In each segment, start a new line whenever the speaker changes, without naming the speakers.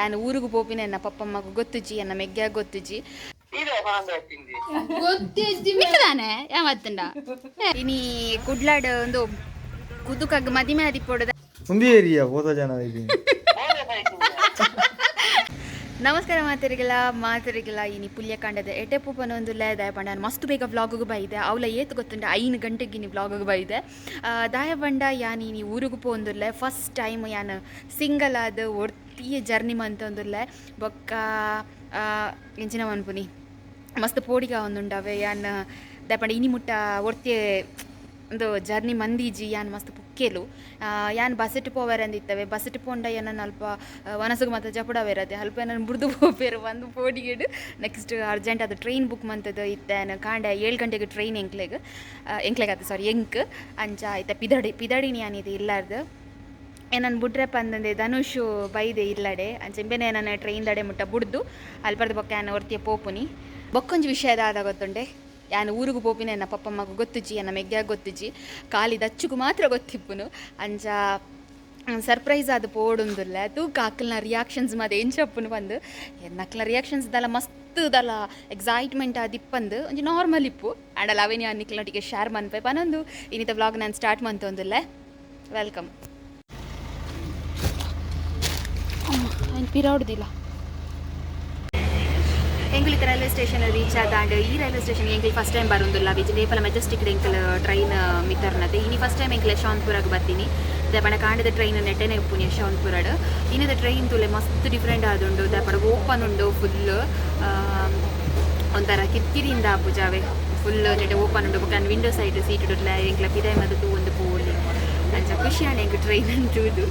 ನಾನು ಊರಿಗೆ ಪೋಪಿನ ಎನ್ನ ಪಪ್ಪಮ್ಮಗ ಗೊತ್ತುಜಿ, ಎನ್ನ ಮೆಗ್ಗ್ಯಾಗ ಗೊತ್ತುಜಿ. ಮಿಕ್ಕದಾನೆ ಯಾವತ್ತಂಡ ಇನಿ ಕುಡ್ಲಾಡ್ ಒಂದು ಕುದುಕಾಗ ಮದಿಮೆ ಆದಿಪ್ಪೊಡದ.
ಒಂದು ಏರಿಯಾ ಹೋದ ಜನ ಇದ್ದೀನಿ.
ನಮಸ್ಕಾರ ಮಾತರಿಗೆಲ್ಲ ಮಾತರಿಗೆಲ್ಲ. ಇನಿ ಪುಲ್ಯಕಾಂಡದ ಎಟೆಪು ಪನೊಂದುಲ್ಲ ದಾಯ ಪಂಡ ನಾನು ಮಸ್ತ್ ಬೇಗ ವ್ಲಾಗಿಗೆ ಬೈದೆ. ಅವಲ ಏತ್ ಗೊತ್ತುಂಡ, 5 ಗಂಟೆಗೆ ಇನಿ ವ್ಲಾಗಿಗೆ ಬೈದೆ. ದಾಯ ಪಂಡ ಯಾನ್ ಇನಿ ಊರುಗು ಪೋಂದುಲ್ಲ. ಫಸ್ಟ್ ಟೈಮ್ ಯಾನ್ ಸಿಂಗಲ್ ಆದ್ ಒರ್ತಿಯೇ ಜರ್ನಿ ಮಂತೊಂದುಲ್ಲೆ. ಬೊಕ್ಕ ಎಂಚಿನ ಮನ್ಪುನಿ, ಮಸ್ತ್ ಪೋಡಿಗ ಒಂದುಂಡವೆ. ಯಾನ್ ದಾಯ ಪಂಡ ಇನಿ ಮುಟ್ಟ ಒರ್ತಿಯೇ ಒಂದು ಜರ್ನಿ ಮಂದಿಜಿ. ಯಾನ್ ಮಸ್ತ್ ಪುಕ್ಕೇಲು. ಯಾನ್ ಬಸ್ಸಿಟ್ಟು ಪೋವೆರಂದಿತ್ತವೆ. ಬಸ್ಸಿಟ್ಟು ಪೋಂಡ ಏನನ್ನ ಅಲ್ಪ ವನಸುಗು ಮಾತ ಜಪುಡವೇರತೆ, ಅಲ್ಪ ಏನನ್ನ ಬುಡ್ದು ಪೋಪೇರು ಒಂದು ಪೋಡಿಗೆಡು. ನೆಕ್ಸ್ಟ್ ಅರ್ಜೆಂಟ್ ಅದು ಟ್ರೈನ್ ಬುಕ್ ಮಂತದ್ದು ಇತ್ತೆ. ಕಾಂಡೆ 7 ಗಂಟೆಗೆ ಟ್ರೈನ್ ಎಂಕ್ಲೆಗ್, ಎಂಕ್ಲೆಗ್ ಅದು ಸಾರಿ ಎಂಕ್. ಅಂಚ ಇತ್ತೆ ಪಿದಡಿ ಪಿದಡಿನಿ ಯಾನಿದೆ ಇಲ್ಲಾರ್ದು. ಏನನ್ ಬುಡ್ರೆ ಪಂದಂದೆ ಧನುಷು ಬೈದೆ ಇಲ್ಲಡೆ. ಅಂಚ ಇಂಬೆನೆ ನಾನು ಟ್ರೈನ್ ದಡೆ ಮುಟ್ಟ ಬುಡ್ದು ಅಲ್ಪರ್ದ ಬೊಕ್ಕ ಯಾನ್ ಒರ್ತಿಯ ಪೋಪುನಿ. ಬೊಕ್ಕೊಂಜಿ ವಿಷಯ ದಾದ ಗೊತ್ತುಂಡೆ? ಯಾನ್ ಊರುಗು ಪೋಪಿನ ಎನ್ನ ಪಪ್ಪಮ್ಮಗ ಗೊತ್ತುಜಿ, ಎನ್ನ ಮೆಗ್ಗ್ಯಾಗ ಗೊತ್ತುಜಿ, ಖಾಲಿ ದಚ್ಚುಗು ಮಾತ್ರ ಗೊತ್ತಿಪ್ಪುನು. ಅಂಚ ಸರ್ಪ್ರೈಸ್ ಆದ್ ಪೋಡುಂದುಲ್ಲ. ತೂಕ ಅಕ್ಲ್ನ ರಿಯಾಕ್ಷನ್ಸ್ ಮಾತ ಎಂಚಪ್ಪುನು ಪಂದ್. ನಕ್ಲ್ನ ರಿಯಾಕ್ಷನ್ಸ್ ದಾಲ ಮಸ್ತ್ ದಾಲ ಎಕ್ಸೈಟ್ಮೆಂಟ್ ಆದಿಪ್ಪಂದು, ಒಂಜಿ ನಾರ್ಮಲ್ ಇಪ್ಪು. ಆಂಡಲ ಅವೇನಿ ಯಾನ್ ನಿಕ್ಲ್ನೊಟ್ಟಿಗೆ ಶೇರ್ ಮನ್ಪೆ ಪನೊಂದು ಇನ್ನಿತ ವ್ಲಾಗ್ ನಾನು ಸ್ಟಾರ್ಟ್ ಮಂತೊಂದುಲ್ಲೆ. Welcome. ಅಮ್ಮ ಪಿರಾಡ್ದಿಲ್ಲ. ಎಂಕುಲಿತ ರೈಲ್ವೆ ಸ್ಟೇಷನ್ ರೀಚ್ ಆದಾಂಡ್. ಈ ರೈಲ್ವೆ ಸ್ಟೇಷನ್ ಎಂಕಲ್ ಫಸ್ಟ್ ಟೈಮ್ ಬರುಂದುಲ್ಲ. ವಿಜಯಪಲ ಮೆಜೆಸ್ಟಿಕ್ ಎಂಕಲ್ ಟ್ರೈನ್ ಮಿತ್ತರ್ನತೆ. ಇನಿ ಫಸ್ಟ್ ಟೈಮ್ ಎಂಕಲ್ ಯಶವಂತಪುರಗ್ ಬರ್ತೀನಿ. ದಪಣ ಕಾಂಡದ ಟ್ರೈನ್ ನೆಟ್ಟೆನೆ ಉಪ್ಪುನಿ ಯಶವಂತಪುರಡ್. ಇನ್ನದ ಟ್ರೈನ್ ತುಲೆ ಮಸ್ತ್ ಡಿಫ್ರೆಂಟ್ ಆದುಂಡು. ದಪಣ ಓಪನ್ ಉಂಡು ಫುಲ್, ಒಂಥರ ಕಿರಿಕಿರಿಯಿಂದ ಆಪುಜಾವೆ. ಫುಲ್ ನೆಟ್ಟೆ ಓಪನ್ ಉಂಡು. ಬೊಕ್ಕ ವಿಂಡೋ ಸೈಡ್ ಸೀಟ್ ಉಡ್ಲ ಎಂಕ್ಲ ಪಿದಾಯಿ ಮದ ತೂ ಒಂದು ಪೋಲಿ. ಅಂಚ ಖುಷಿ ಆಂಡ್ ಎಂಕ್ ಟ್ರೈನ್ ತೂದು.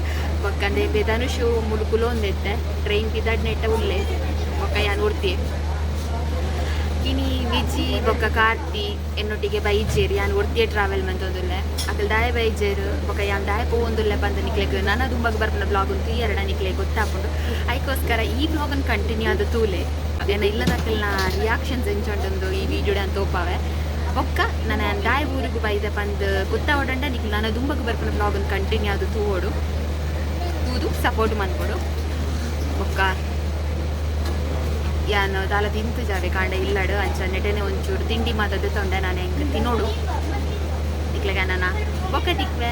ಬೊಕ್ಕ ಅಂದೆ ಧನುಷು ಮುಲು ಕುಲೊಂದೆತ್ತೆ. ಟ್ರೈನ್ ಪಿದಾಡ್ ನೆಟ್ಟ ಉಲ್ಲೆ. ಬೊಕ್ಕ ಯಾನ್ ಒರ್ತಿ. ಇನಿ ವಿಜಿ ಬೊಕ್ಕ ಕಾರ್ತಿ ಎನ್ನೊಟ್ಟಿಗೆ ಬೈಜೇರು. ಯಾನ್ ಒರ್ತಿಯೇ ಟ್ರಾವೆಲ್ ಮಂತೊಂದುಲ್ಲೆ. ಅಕಲ್ ದಾಯ ಬೈಜೇರು, ಬೊಕ್ಕ ಯಾನ್ ದಾಯ ಪೋವೊಂದುಲ್ಲೆ ಪಂದ್ ನಿಕ್ಲೆಗ್ ನನ ದುಂಬಗ್ ಬರ್ಪುನ ಬ್ಲಾಗ್ ತೂಯರಡ ನಿಕ್ಲೆಗ್ ಗೊತ್ತಾಪುಂಡು. ಐಕೋಸ್ಕರ ಈ ಬ್ಲಾಗನ್ ಕಂಟಿನ್ಯೂ ಆದ್ ತೂಲೆ. ಎನ್ನ ಇಲ್ಲದಕಲ್ನ ರಿಯಾಕ್ಷನ್ಸ್ ಎಂಚ ಉಂಟುಂದು ಈ ವಿಡಿಯೋಡ್ ಯಾನ್ ತೋಪಾವೆ. ಬೊಕ್ಕ ನನ ಯಾನ್ ದಾಯ ಊರುಗು ಬೈದೆ ಪಂದ್ ಗೊತ್ತಾವೊಡಂಡ ನಿಕ್ಲ್ ನನ ದುಂಬಗ್ ಬರ್ಪುನ ಬ್ಲಾಗನ್ ಕಂಟಿನ್ಯೂ ಆದ್ ತೂವೊಡು, ತೂದು ಸಪೋರ್ಟ್ ಮನ್ಪೊಡು. ಬೊಕ್ಕ ಯಾನ್ ದಾಲ ತಿಂತು ಜಾವೆ ಕಾಂಡ ಇಲ್ಲಡು. ಅಂಚ ನೆಟೆನೆ ಒಂಚೂರು ತಿಂಡಿ ಮಾತದ್ದು ತೊಂಡೆ ನಾನು. ಎಂಕ್ ತಿನ್ನೋಡು. ನಿಕ್ಲೆಗ ನನ್ನ ಬೊಕ್ಕ ತಿಕ್ವೆ.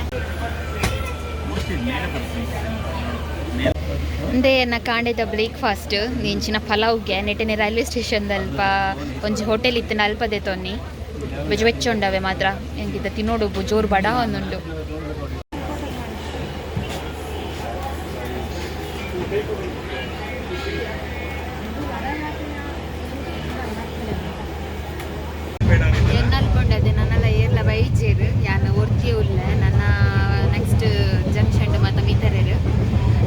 ಅಂದೆ ಎನ್ನ ಕಾಂಡೆದ ಬ್ರೇಕ್ಫಾಸ್ಟ್ ಇಂಚಿನ ಪಲಾವ್ಗೆ. ನೆಟೆನೆ ರೈಲ್ವೆ ಸ್ಟೇಷನ್ ಅಲ್ಪ ಒಂಜಿ ಹೋಟೆಲ್ ಇತ್ತು, ಅಲ್ಪದೆ ತೊನ್ನಿ. ಬೆಜ ಬೆಚ್ಚ ಉಂಡವೆ ಮಾತ್ರ. ಎಂಕಿತ ತಿನ್ನೋಡು, ಜೋರು ಬಡ ಒಂದುಂಡು. ಎನ್ನಲ್ಪುಂಡದೆ ನನ್ನಲ ಏರ್ಲ ಬೈಜೇರು. ಯಾನ್ ಒರ್ತಿ ಉಲ್ಲೆ. ನನ್ನ ನೆಕ್ಸ್ಟ್ ಜಂಕ್ಷನ್ ಮಾತ ಮೀತರೇರು.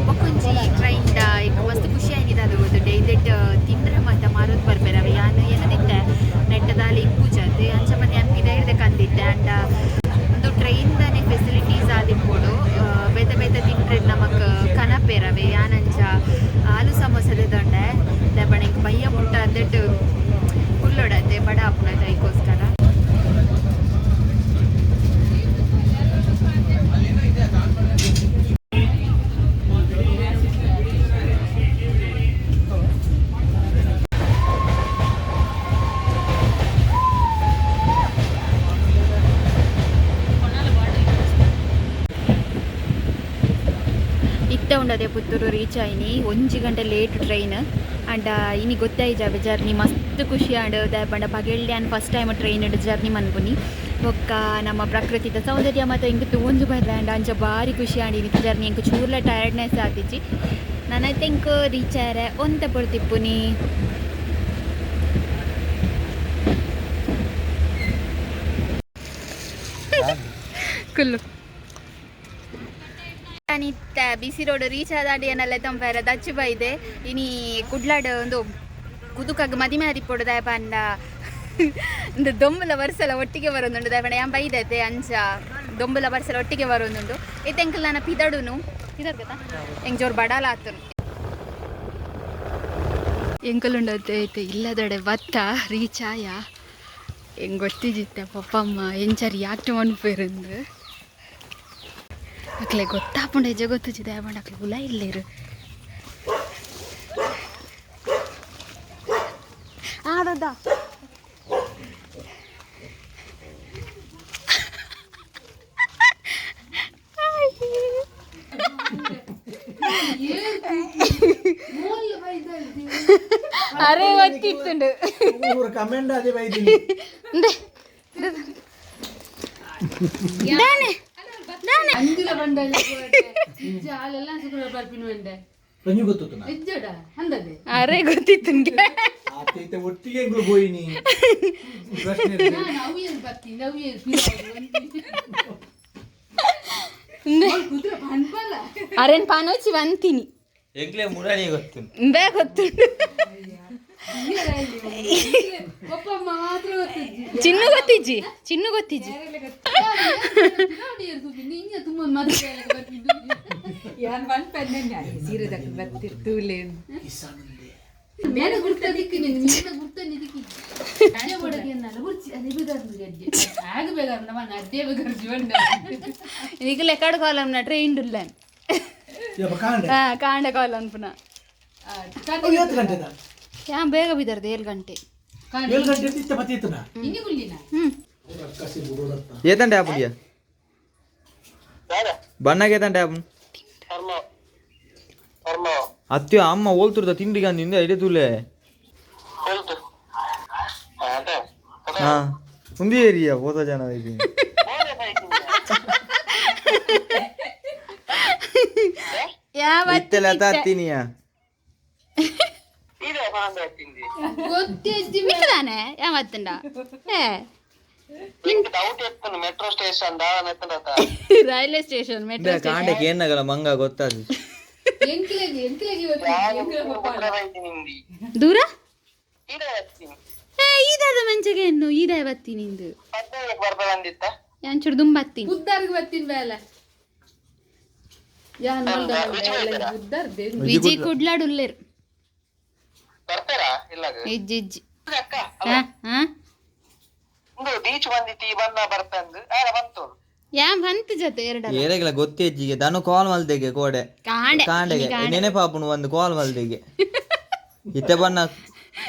ಬೊಕ್ಕೊಂಜಿ ಟ್ರೈನ್ the ಎಂಕ್ ಮಸ್ತ್ ಖುಷಿ ಆಗಿದೆ. ಅದು ಗೊತ್ತುಂಡೆ, ಇದೆಟ್ ತಿಂದ್ರೆ ಮಾತ ಮಾರೋದು ಬರ್ಪೇರು. ಅವೆ ಯಾನ್ ಏನದಿತ್ತೆ ನೆಟ್ಟದಾಲ ಇಪ್ಪುಜತೆ. ಅಂಚ ಮತ್ತೆ ಯಾನ್ ಪಿದೈರ್ದೆ ಕಂದಿತ್ತೆ. ಅಂಡ ಒಂದು ಟ್ರೈನ್ ದಾನೆ ಫೆಸಿಲಿಟೀಸ್ ಆದಿಪ್ಪೊಡು. ಬೇತೆ ಬೇತೆ ತಿಂದ್ರೆ ನಮಕ್ ಕನಪೇರವೆ. ಯಾನಂಚ ಆಲೂ ಸಮೋಸದ ದೊಂಡೆ ದಪಣ ಎಂಕ್ ಬಯ್ಯ ಮುಟ್ಟ ಅಂದೆಟ್ ಕುಲ್ಲೊಡತೆ ಬಡ ಆಪುನತೆ ಐಕೋಸ್ಕರ. ಇತ್ತೆ ಉಂಡದೆ ಪುತ್ತೂರು ರೀಚ್ ಆಯ್ನಿ. ಒಂಜಿ ಗಂಟೆ ಲೇಟ್ ಟ್ರೈನ್. ಅಂಡ ಇನಿ ಗೊತ್ತಾಯಿಜಾವೆ ಜರ್ನಿ ಮಸ್ತ್ ಖುಷಿ ಆಂಡ್. ದಾಯೆ ಪಂಡ ಪಗೆಲ್ಡೆ ಯಾನ್ ಫಸ್ಟ್ ಟೈಮ್ ಟ್ರೈನ್ ಜರ್ನಿ ಮನ್ಪುನಿ. ಬೊಕ್ಕ ನಮ್ಮ ಪ್ರಕೃತಿದ ಸೌಂದರ್ಯ ಮಾತ ಎಂಕ್ ತೂವೊಂದು ಬೈದ. ಅಂಚ ಬಾರಿ ಖುಷಿ ಆಂಡ್ ಇನಿತ ಜರ್ನಿ. ಎಂಕ್ ಚೂರ್ಲ ಟಯರ್ಡ್ನೆಸ್ ಆತಿಜಿ. ನನ ಎಂಕ್ ರೀಚ್ ಆಯರೆ ಒಂತೆ ಪೊರ್ತಿಪ್ಪುನಿ. ಕುಲ್ಲು ಇತ್ತ ಬಿಸಿ ರೋಡ್ ರೀಚ್ ಆದಾಂಡ ಏನಲ್ಲ ತಂಪೇರ ದಚ್ಚು ಬೈದೆ. ಇನಿ ಕುಡ್ಲಾಡ್ ಒಂದು ಕುದುಕಾಗ ಮದಿಮೆ ಆದಿಪ್ಪೊಡು. ದಾಯ ಪಂಡ ಇಂದು ದೊಂಬುಲ ವರ್ಸಲ ಒಟ್ಟಿಗೆ ಬರೋದುಂಡು. ದಾಯ ಪಂಡ ಯಾನ್ ಬೈದತೆ, ಅಂಚ ದೊಂಬುಲ ವರ್ಸಲ ಒಟ್ಟಿಗೆ ಬರೋದುಂಡು. ಇತ್ತೆ ಎಂಕಲ್ ನನ್ನ ಪಿದಡುನು ಪಿದಡ್ಗತ್ತ ಎಂಕ್ ಜೋರು ಬಡಾಲ ಆತನು. ಎಂಕಲುಂಡತೆ ಐತೆ ಇಲ್ಲದಡೆ ಬತ್ತ ರೀಚ್ ಆಯ. ಎಂಗ್ ಗೊತ್ತಿಜಿತ್ತೆ ಪಪ್ಪಮ್ಮ ಎಂಚ ರಿಯಾಕ್ಟ್ ಮನ್ಪೇರಂದು. ಅಕ್ಲೆ ಗೊತ್ತಾಪುಂಡ ಹೆಜ್ಜೆ ಗೊತ್ತುಜಿ ದಾಯ ಪಂಡ ಅಕ್ಲೆ ಉಲ ಇಲ್ಲೇರು. ಆದದ ಅರೆ ಗೊತ್ತಿತ್ತುಂಡು.
ಕಮೆಂಡ್ ಅದೇ ಬೈದಿನಿ.
ಇಂದೆ. ದಾನೆ ದಾನೆ.
ಅಂಜುಲ ಬಂಡಲ್ ಜಾಲೆಲ್ಲ ಸುಕ್ರ ಬರ್ಪಿನ ಬಂಡೆ.
ರಂಜು ಗೊತ್ತು.
ಇಜ್ಜಡ ಅಂದದೆ.
ಅರೆ ಗೊತ್ತಿತ್ತು.
ಆತ ಒಟ್ಟಿಗೆ ಎಂಗ್ಳು ಬೋಯಿನಿ ಪ್ರಶ್ನೆ ಇರ್ಲಿ.
ನಾನು ಅವು ಏನು ಬರ್ತೀನಿ, ಅವು ಏನು ಕುದುರೆ ಪನ್ಪಲ್ಲ.
ಅರೇನ್ ಪಾನೋಚಿ వంತಿನಿ.
ಎಂಗ್ಲೇ ಮುರಾಣಿ ಗೊತ್ತು.
ಇಂದೇ ಗೊತ್ತುಂಡು.
ಒಪ್ಪಮ್ಮ ಮಾತ್ರ ಗೊತ್ತಿಜ್ಜಿ.
ಚಿನ್ನು ಗೊತ್ತಿಜ್ಜಿ, ಚಿನ್ನು ಗೊತ್ತಿಜ್ಜಿ.
ನಿಂಗೆ ತುಂಬ ಮದುವೆ ಬರ್ತಿದ್ದು.
ಯಾನ್ ಪನ್ಪೆನ್ನೆ ಸೀರೆ ದಕ್ಕ ಬತ್ತಿರ್ತೂಲೆ.
ಮೇನ ಗುರ್ತ ದಿಕ್ಕು ನೀನು ಮೀನ ಗುರ್ತ ನಿದಿಕ್ಕಿ ಅದೇ ಒಡಗೆ ಅನ್ನಲ್ಲ ಗುರ್ಚಿ ಅದೇ ಬೇಕಾದ್ರೆ ಅಡ್ಡೆ ಆಗ ಬೇಕಾದ್ರೆ ನಮ್ಮ ಅಡ್ಡೆ ಬೇಕಾದ್ರೆ ಜೀವನ.
ಈಗಲೇ ಕಡ್ ಕಾಲಮ್ನ ಟ್ರೈನ್ ಉಲ್ಲ.
ಯಪ್ಪ, ಕಾಂಡೆ.
ಹಾ, ಕಾಂಡ ಕಾಲಮ್ ಪುನಃ.
ಏತ್ ಗಂಟೆದ?
ಯಾ ಬೇಗ ಬಿದ್ದಾರ್ದು 7 ಗಂಟೆ.
7 ಗಂಟೆ ಇತ್ತ ಬತ್ತಿತ್ತನ.
ಇನ್ನಿ ಗುಳ್ಳಿನ.
ಹ್ಮ್.
ಏತಂಡೆ ಆಪುಡಿಯ ಬಣ್ಣಗೆ ಏತಂಡೆ ಆಪು ಅತ್ಯೋ ಅಮ್ಮ ಓಲ್ತುರ್ದ ತಿಂಡಿಗೆ ಅಂದಿಂದ ಇಡೆ ತೂಲೆ. ಹಾ, ಒಂದು ಏರಿಯಾ ಹೋದ ಜನ ಇದ್ದೀನಿ.
ಯಾವ
ಇತ್ತೆಲ್ಲ ಹತ್ತೀನಿಯ.
ಗೊತ್ತಿಜ್ಜಿ.
ಮಿಕ್ಕದಾನೆ ಯಾ ಮತ್ತಂಡ ಏ
metro station.
Railway station, metro.
ಕಾಂಡಕ್ಕೆ ಏನಾಗಲ್ಲ ಮಂಗ ಗೊತ್ತಾದ.
ಎಂಕ್ಲೆಗೆ ಎಂಕ್ಲೆಗೆ ಗೊತ್ತಿಜ್ಜಿ, ಎಂಕ್ಲೆ ಪಪ್ಪಾಳ.
ದೂರ ಏ ಈದಾದ ಮಂಚಗೆ ಇನ್ನು ಈದಾಯ ಬತ್ತಿ ನಿಂದು ಯಾಂಚೂರು ದುಂಬತ್ತೀನಿ.
ಉದ್ದಾರ್ಗೆ ಬರ್ತೀನಿ ಬೇಲೆ ಯಾನ್ ಉದ್ದಾರ್.
ವಿಜಯ್ ಕುಡ್ಲಾಡ್ ಉಲ್ಲೇರು. ಇಜ್ಜಿ ಇಜ್ಜಿ, ಹಾ ಹಾ.
ಬೀಚ್ ಬಂದಿತ್ತು ಬಣ್ಣ ಬರ್ತಂದು ಬಂತು.
ಯಾ ಬಂತು ಜೊತೆ ಎರಡ.
ಏರೆಗ್ಲ ಗೊತ್ತೇಜ್ಜಿಗೆ ದನು ಕಾಲ್ ಮಲ್ದೆಗೆ ಕೋಡೆ.
ಕಾಂಡೆ.
ಕಾಂಡೆಗೆ ನೆನೆಪಾಪುನು ಒಂದು ಕಾಲ್ ಮಲ್ದೆಗೆ ಇತ್ತೆ ಬಣ್ಣ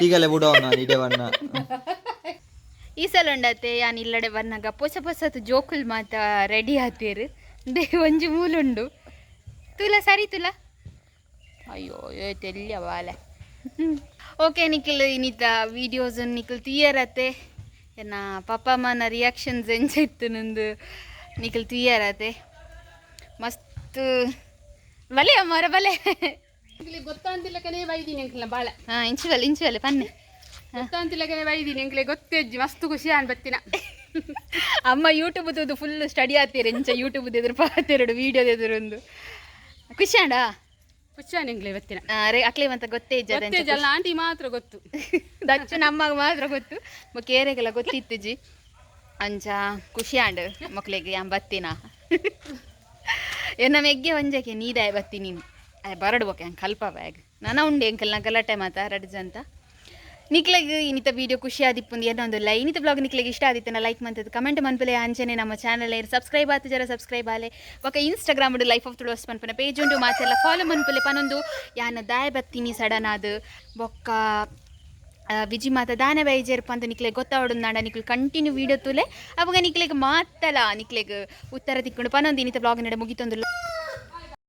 ಈಗಲೇ ಬಿಡೋ ನಾನು ಇಡೆ ಬಣ್ಣ.
ಈ ಸಲ ಉಂಡತೆ ಯಾನ್ ಇಲ್ಲಡೆ ಬನ್ನಗ ಪೊಸ ಪೊಸತು ಜೋಕುಲ್ ಮಾತ ರೆಡಿ ಆತೀರು. They ಒಂಜಿ ಮೂಲುಂಡು ತುಲ ಸರಿ ತುಲ. ಅಯ್ಯೋ ಏ ತೆಲ್ಲಿಯ ಬಾಲೆ. ಓಕೆ ನಿಖಿಲ್, ಇನ್ನಿತ ವೀಡಿಯೋಸ್ ನಿಖಿಲ್ ತೀಯರತೆ ಎನ್ನ ಪಪ್ಪ ಅಮ್ಮನ ರಿಯಾಕ್ಷನ್ಸ್ ಎಂಚ ಇತ್ತು ನಂದು ನಿಖಿಲ್ ತೀಯರತೆ. ಮಸ್ತ್ ಬಲೆ ಅಮ್ಮರ ಬಲೆ.
ಗೊತ್ತಾಂತಿಲ್ಲಕನೇ ಬೈದೀನಿ ಅಂಕಲ್ನ ಬಾಳ.
ಹಾಂ, ಇಂಚು ಬಲೆ ಇಂಚು ಬಲೆ ಪನ್ನೆ.
ಗೊತ್ತಾಂತಿಲ್ಲಕನೇ ಬೈದೀನಿ ಅಂಕ್ಲೆ ಗೊತ್ತೆಜ್ಜಿ, ಮಸ್ತ್ ಖುಷಿ ಆನ್ ಬತ್ತಿನ.
ಅಮ್ಮ ಯೂಟ್ಯೂಬ್ ತೂದು ಫುಲ್ ಸ್ಟಡಿ ಆತೀರಿ ಎಂಚ ಯೂಟ್ಯೂಬ್ ಎದುರು ಪಾತೆರಡು ವೀಡಿಯೋ ಎದುರು ಒಂದು ಖುಷಿ ಆಂಡ.
ಖುಷಿ ಆನ್ ಎಂಕ್ಲೆ ಬತ್ತಿನ.
ಅರೆ ಅಕ್ಲೆ ಮಂತ ಗೊತ್ತೇ ಇಜ್ಜದ.
ಗೊತ್ತೇಜಲ್ಲ, ಆಂಟಿ ಮಾತ್ರ ಗೊತ್ತು.
ದಚ್ಚು ನಮ್ಮಗ ಮಾತ್ರ ಗೊತ್ತು, ಬೊಕ್ಕ ಏರೆಗೆಲ್ಲ ಗೊತ್ತಿತ್ತಿಜಿ. ಅಂಚ ಖುಷಿ ಆಂಡ್ ಮಕ್ಳಿಗೆ ಯಾನ್ ಬತ್ತಿನ. ಎನ್ನ ಮೆಗ್ಗೆ ಒಂಜಕ್ಕೆ ನೀದಾಯ ಬತ್ತಿ ನೀನು ಆಯ್ ಬರಡು ಬೊಕ್ಕ ಹೆಂಗೆ ಕಲ್ಪ ಬ್ಯಾಗ್ ನನ ಉಂಡೆ ಎಂಕಲ್ ನ ಗಲಾಟೆ ಮಾತ ರಡ್ಜ್ ಅಂತ. ನಿಕ್ಲೆಗ್ ಇನ್ನಿತ ವೀಡಿಯೋ ಖುಷಿ ಆದಿಪ್ಪುಂದು ಏನೊಂದುಲ್ಲ. ಇನ್ನಿತ ಬ್ಲಾಗ್ ನಿಕ್ಲೆಗ್ ಇಷ್ಟ ಆದಿತ್ತನ ಲೈಕ್ ಮಂತದ್ದು ಕಮೆಂಟ್ ಮನ್ಪುಲೆ. ಅಂಚನೆ ನಮ್ಮ ಚಾನಲ್ ಸಬ್ಸ್ಕ್ರೈಬ್ ಆತು ಜರ ಸಬ್ಸ್ಕ್ರೈಬ್ ಆಲೆ. ಬೊಕ ಇನ್ಸ್ಟಾಗ್ರಾಮ್ ಲೈಫ್ ಆಫ್ ತುಳುವಸ್ ಪನ್ಪುನ ಪೇಜ್ ಉಂಡು, ಮಾತೆಲ್ಲ ಫಾಲೋ ಮನ್ಪುಲೆ. ಪನೊಂದು ಯಾನ ದಾಯ ಬತ್ತೀನಿ ಸಡನ್ ಆದ್ ಬೊಕ್ಕ ವಿಜಿ ಮಾತ ದಾನೆ ಬೈಜೇರ್ ಪಂತ ನಿಕ್ಲೆಗ್ ಗೊತ್ತಾವಡುಂದಾಂಡ ನಿಕ್ಲು ಕಂಟಿನ್ಯೂ ವೀಡಿಯೋ ತೂಲೆ. ಅವಾಗ ನಿಕ್ಲೆಗ್ ಮಾತಲ ನಿಕ್ಲೆಗ್ ಉತ್ತರ ತಿಕ್ಕೊಂಡು. ಪನೊಂದು ಇನ್ನಿತ ಬ್ಲಾಗ್ ನಡೆ ಮುಗಿತೊಂದುಲ್ಲ.